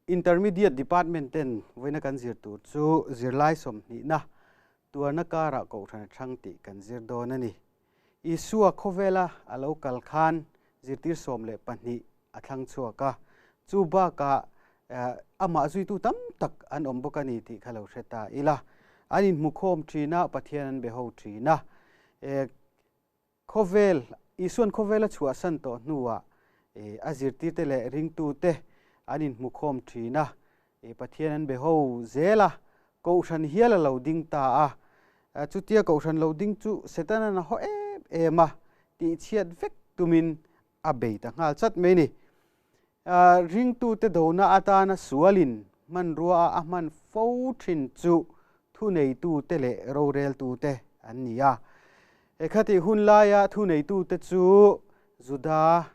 Intermediate Department ten vawiina kan zir tur chu zirlai sawmhnihna tuarna karah kohhran a thang tih kan zir dawn a ni. Isua khawvela a lo kal khan zirtir 12 a thlang chhuak a, chu bakah amah zuitu tam tak an awm bawk a ni tih kha lo hre ta ila. An inhmukhawm thin a, Pathian an be ho thin a. Khawvel, Isuan khawvel a chhuahsan tawh hnuah a zirtirte leh ringtute an inhmukhawm thin a, Pathian an be ho zel a, Kohhran hial a lo ding ta a. Chutia Kohhran lo ding chu Setana'n a haw em em a, tihchhiat vek tumin a bei ta nghal chat mai ni. Ringtute dona atana sualin hmanrua a hman fo thin chu thuneitute leh roreltute an ni a. Khatih hun laia thuneitute chu Juda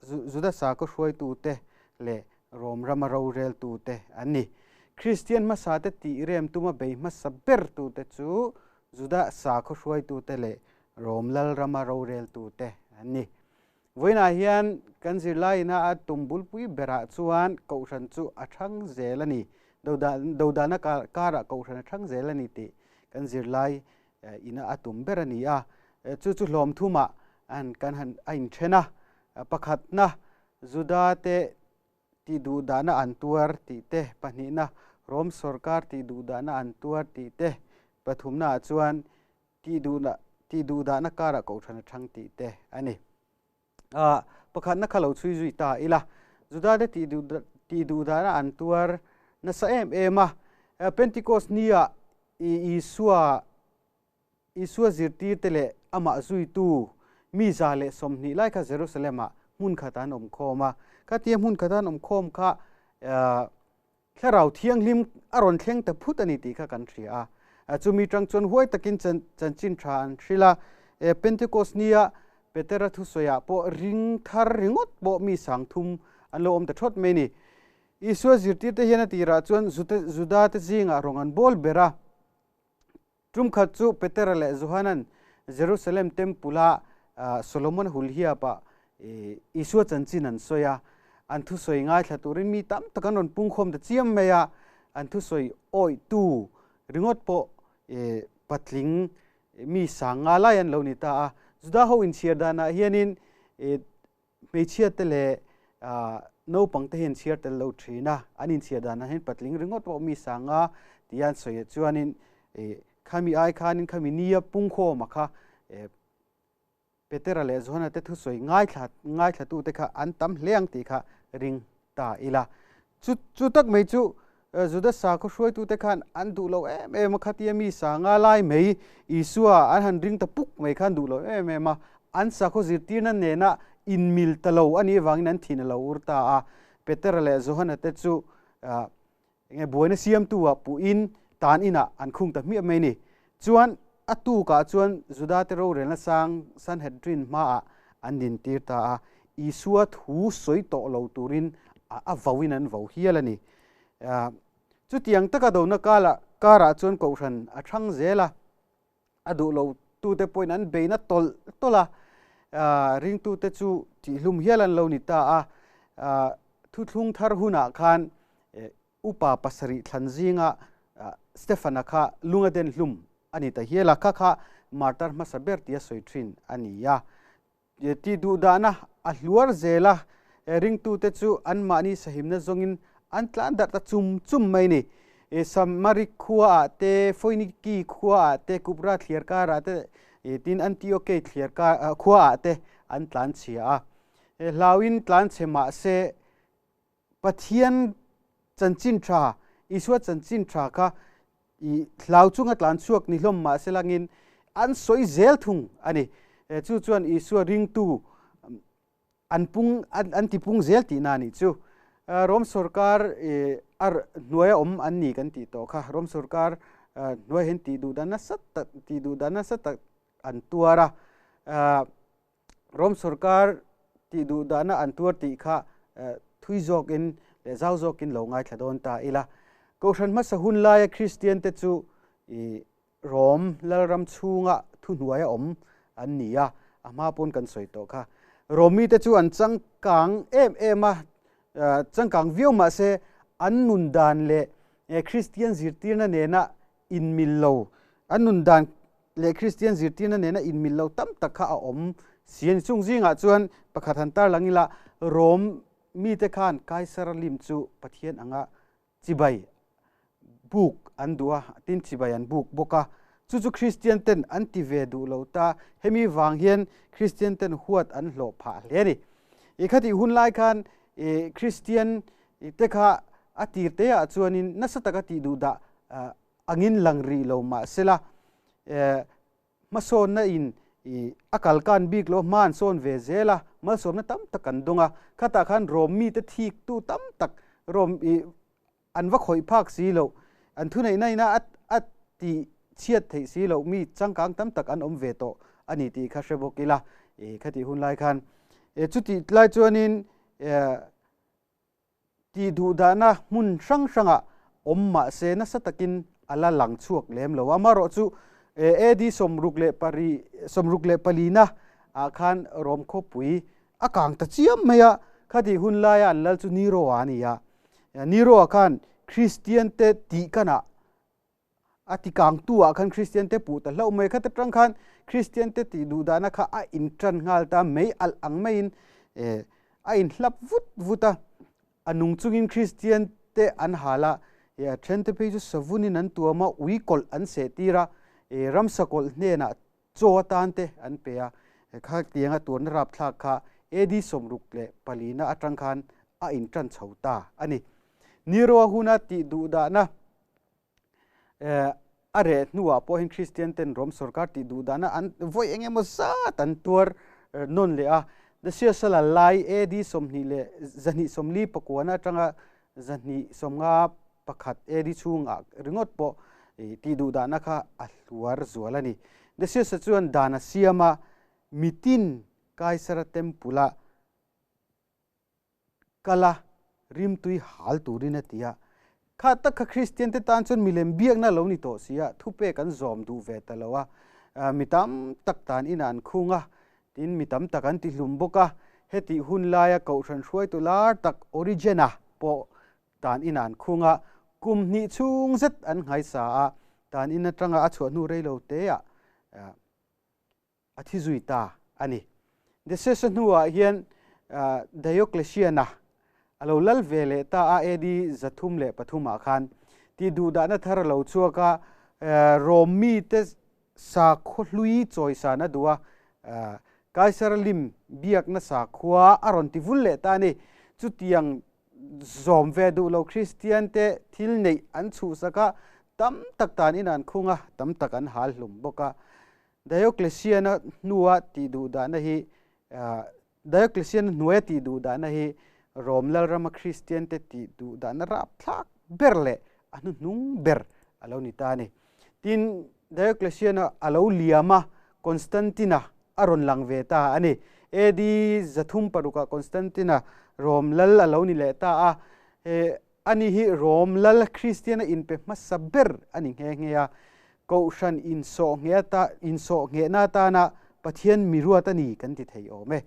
Juda sakhaw hruaitute leh Rom rama roreltute an ni. Kristian hmasate tih rem tuma bei hmasa bertute chu Juda sakhaw hruaitute leh Rom lal rama roreltute an ni. Vawiinah hian kan zirlaiina a tum bulpui berah chuan Kohhran chu a thang zel a ni. Dodalna karah Kohhran a thang zel a ni tih kan zirlai ina a tum ber a ni a. Chu chu hlawm thumah kan han a inthen a. Pakhatna, Judate tih duhdahna an tuar tih te, pahnihna, Rom sawrkar tih duhdahna an tuar tih te, pathumnaah chuan Tih duhna, tih duhdahna karah kohhran a thang tih te a ni. Ah, pakhatna kha lo chhui zui ta ila, Judate tih duh, tih duhdahna an tuar nasa em em a. Pentecost nia Isua, Isua zirtirte leh amah zuitu mi 120 lai kha Jerusalem-ah hmun khat an awm khawm a. Khatia hmun khat an awm khawm kha, Thlarau Thianghlim a rawn thleng ta phut a ni tih kha kan hria a. Chumi tang chuan huai takin chanchin tha an hrilh a. Pentecost nia Petera thusawiah pawh ring thar ringawt pawh mi 3000 an lo awm ta thawt mai a ni. Isua zirtirte hian a tirah chuan Judate zingah rawng an bawl ber a. Tum khat chu Petera leh Johana'n Jerusalem Temple-a Solomon hulhiapah Isua chanchin an sawi a, an thusawi ngaithla turin mi tam tak an rawn pungkhawm ta chiam mai a, an thusawi awihtu ringawt pawh patling mi 5000 lai an lo ni ta a. Juda ho inchhiar danah hianin Hmeichhia te leh naupang te hi an chhiar tel lo thin a, an inchhiar danah hian patling ringawt pawh mi 5000 tia an sawi ah chuanin khami ai khanin khami nia pungkhawma kha Petera leh Johana te thusawi ngaithla ngaithlatute kha an tam hle ang tih kha ring ta ila. Chu chu tak mai chu Juda sakhaw hruaitute khan an duh lo em em a, khatia mi 5000 lai mai Isua an han ring ta puk mai khan duh lo em em a, an sakhaw zirtirna nena inmil ta lo a nih avangin an thin a lo ur ta a. Petera leh Johana te chu enge buaina siamtu ah puhin tan inah an khung ta hmiah mai a ni. Chuan a tukah chuan Juda te rorelna sang Sanhedrin hmaah an dintir ta a, Isua thu sawi tawh lo turin a vauin an vau hial a ni. Chutiang taka dona karah chuan Kohhran a thang zel a, a duh lo tute pawhin an beina tawlh tawlh a, ringtute chu tihhlum hial an lo ni ta a. Thuthlung thar hunah khan upa pasarih thlan zinga Stefana kha lunga den hlum a ni ta hial a, kha kha martar hmasa ber tia sawi thin a ni a. Tih duhdahna a hluar zel a, ringtute chu anmahni sahimna zawngin an tlan darh ta chum chum mai a ni. Samari khuaah te, Foiniki khuaah te, Kupra thliar karah te, tin Antiokei thliar khuaah te an tlan chhia a. Hlauin tlan chhe mah se, Pathian chanchin tha, Isua chanchin tha kha i hlau chunga tlan chhuak ni hlawm mah se langin an sawi zel thung a ni. Chu chuan Isua ringtu an pung an ti pung zel tihna a nih chu. Rom sorkar a hnuaia awm an ni kan tih tawh kha. Rom sorkar hnuai hian tih duh dan nasa tak tih duh dan nasa tak an tuar a. Rom sorkar tih duh dahna an tuar tih kha thui zawkin leh zau zawkin lo ngaithla dawn ta ila. Kohhran hmasa hun laia Kristian te chu Rom lalram chhunga thuhnuaia awm an ni a, a hma pawn kan sawi tawh kha. Rom mite chu an changkang em em a, changkang viau mahse An nun dan leh Kristian zirtirna nena inmil lo, an nun dan leh Kristian zirtirna nena inmil lo tam tak kha a awm si a ni. Chung zingah chuan pakhat han tarlang ila, Rom mite khan Kaisara lim chu Pathian anga chibai buk an duh a, tin chibai an buk bawk a. Chu chu Kristian ten an ti ve duh lo ta, hemi vang hian Kristian ten huat an hlawh phah hle a ni. I khatih hun lai khan Kristian te kha a tir te ah chuanin nasa taka tih duh dah angin lang rih lo mahsela hmasawnna in a kal kan bik lo hma an sawn ve zel a, malsawmna tam tak an dawng a, khatah khan Rom mite thik tu tam tak Rom an va khawih phak si loh, an thuneihna ina a tih chhiat theih si loh mi changkang tam tak an awm ve tawh a ni tih kha hre bawk ila khatih hun lai khan chutih lai chuanin Tih duhdahna hmun hrang hrangah awm mah se nasa takin a la lang chhuak lem lo. Amaherawhchu AD 64 na ah khan Rom khawpui a kang ta chiam mai a, khatih hun laia an lal chu Nero-a a ni a. Nero-a khan Kristiante tihkanah A ti kangtu ah khan Kristian te puh ta hlauh mai. Khata tang khan Kristian te tih duh dahna kha a in tan nghal ta mei alh ang maiin a in hlap vut vut a. A nung chungin Kristian te an hal a, a then te phei chu savunin an tuam a, ui kawlh an seh tir a, ramsa kawlh hnenah chaw atan te an pe a. Khatianga tuarna rapthlak kha AD 64 na atang khan a in tan chho ta a ni. Nero-a huna tih duh dahna A reh hnuah pawhin Kristian ten Rom sorkar tih duh dahna an vawi eng emaw zat an tuar nawn leh a. Dasiasala lai AD 224 na atanga 251 AD chhungah ringawt pawh tih duh dahna kha a hluar zual a ni. Dasiasa chuan dan a siam a, mitin Kaisara Temple-a kal a, rimtui hal turin a ti a. Kha tak kha Kristian te tan chuan milem biakna lo ni tawh si a, thupek an zawm duh ve ta lo a, mi tam tak tan inah an khung a, tin mi tam tak an ti hlum bawk a. Hetih hun laia Kohhran hruaitu lar tak Origen-a pawh tan inah an khung a, kum hnih chhung zet an nghaisa a, tan in atanga a chhuah hnu reilo teah a thi zui ta a ni. Decius-a hnuah hian Diocletian-a a lo lal ve leh ta a, AD 303 ah khan tih duhdahna thar a lo chhuak a, Rom mite sakhaw hlui chawisan a duh a, Kaisar lim biakna sakhua a rawn ti vul leh ta a ni. Chutiang zawm ve duh lo Kristiante thil neih an chhuhsak a, tam tak tan in an khung a, tam tak an hal hlum bawk a. Diocletian-a hnua tih duh dahna hi Diocletian-a hnuaia tih duh dahna hi Rom lalrama Kristiante tih duh dahna rapthlak ber leh a hnuhnung ber a lo ni ta a ni. Tin, Diocletian-a a lo liam a, Constantine-a a rawn lang ve ta a ni. AD 306-ah Constantine-a Rom lal a lo ni leh ta a. Ani hi Rom lal Kristiana inpe hmasa ber a ni nghe nghe a, Kohhran insawhnghehna atana Pathian mi ruat a ni kan ti thei awm e,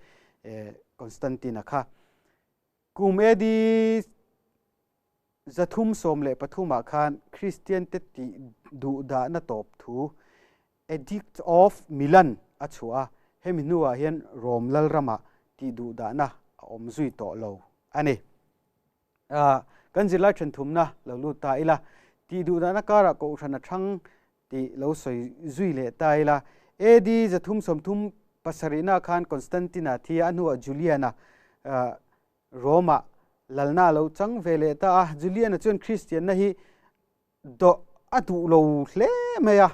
Constantine-a kha. Kum AD 313 ah khan Kristiante tih duhdahna tawp thu Edict of Milan a chhuah a, hemi hnuah hian Rom lal ramah tih duhdahna a awm zui tawh lo a ni. Kan zirlai thenthumna lo lut ta ila, tih duhdahna karah Kohhran a thang tih lo sawi zui leh ta ila. AD 337 na khan Constantine-a thi a, a hnuah Julian-a Rome-ah lalna a lo chang ve leh ta a. Julian-a chuan Kristianna hi Dawh a duh lo hle mai a,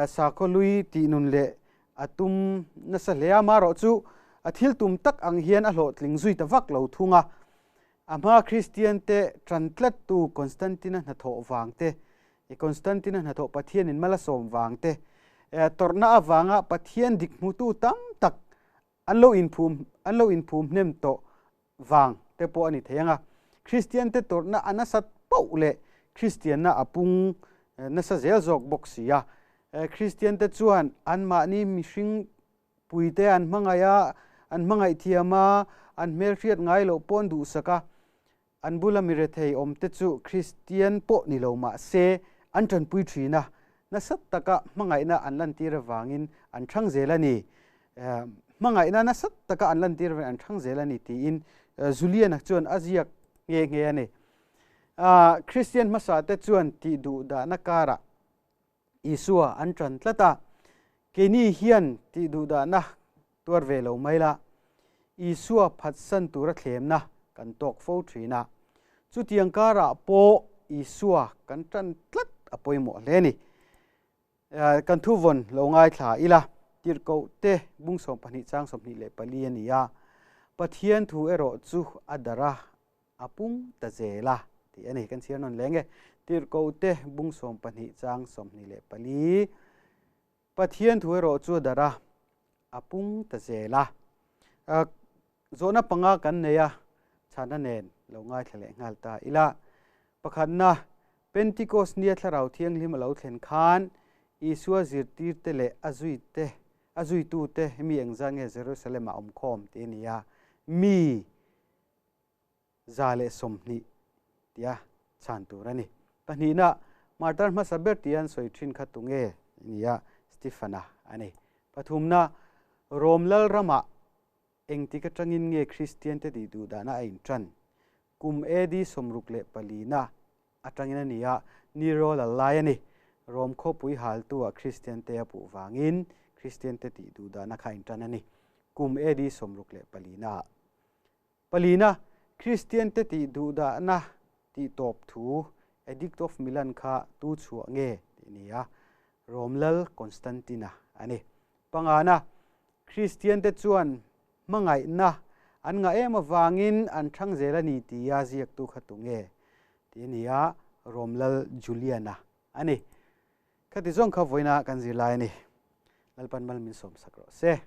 sakhaw lui tih nun leh a tum nasa hle a, amaherawh chu a thil tum tak ang hian a hlawhtling zui ta vak lo thung a. A hma Kristiante tan tlattu Constantine-a hnathawh vang te, Constantine-a hnathawh Pathianin mal a sawm vang te, tawrhna avanga Pathian dik hmutu tam tak an lo inphum an lo inphum hnem tawh vang te pawh a ni thei ang a. Kristiante tawrhna a nasat poh leh Kristianna a pung nasa zel zawk bawk si a. Kristiante chuan anmahni mihring puite an hmangaih a, an hmangaih thiam a, an hmelhriat ngai loh pawh an duhsak a. An bula mi rethei awmte chu Kristian pawh ni lo mah se an tanpui thin a, nasa taka hmangaihna an lantir avangin an thang zel a ni. Hmangaihna nasa taka an lantir avangin an thang zel a ni tiin Julian-a chuan a ziak nghe nghe a ni. Kristian hmasate chuan tih duh dahna karah Isua an tan tlat a, keini hian tih duh dahna tuar ve lo mai la, Isua phatsan tura thlemna kan tawk fo thin a. Chutiang karah pawh Isua kan tan tlat a pawimawh hle a ni. Kan thuvawn lo ngaithla ila, tirhkoh te bung 12 chang 24 a ni a, Pathian thu erawh chu a darh a, a pung ta zel a tih a ni. Kan chhiar nawn leng e. Tirhkoh te bung 12 chang 24. Pathian thu erawh chu a darh a, a pung ta zel a. Zawhna panga kan nei a, chhana nen lo ngaithla leh nghal ta ila. Pakhatna, Pentecost nia Thlarau Thianghlim a lo thlen khan Isua zirtirte leh a zuite, a zuitute mi engzat nge Jerusalem-ah awm khawm tih a ni a. Mi 120 tia chhan tur a ni. Pahnihna, Martar hmasa ber tia an sawi thin kha tunge nia Stephana a ni. Pathumna, Rom lal ramah engtik atangin nge Kristiante tih duh dahna a intan? Kum AD 64 na atangin a ni a, Nero lal lai a ni. Rom khawpui haltu-ah Kristiante a puh vangin Kristiante tih duh dahna kha a intan a ni. Kum AD 64 naah. Palina, Kristiante tih duhdahna tih tawp thu Edict of Milan kha tu chhuah nge tih a ni a, Rom lal Constantine-a a ni. Pangana, Kristiante chuan hmangaihna an ngah em avangin an thang zel a ni tia ziaktu kha tu nge tih a ni a, Rom lal Julian-a a ni. Khati zawng kha vawiina kan zirlai a ni. Lalpan mal min sawmsak rawh se.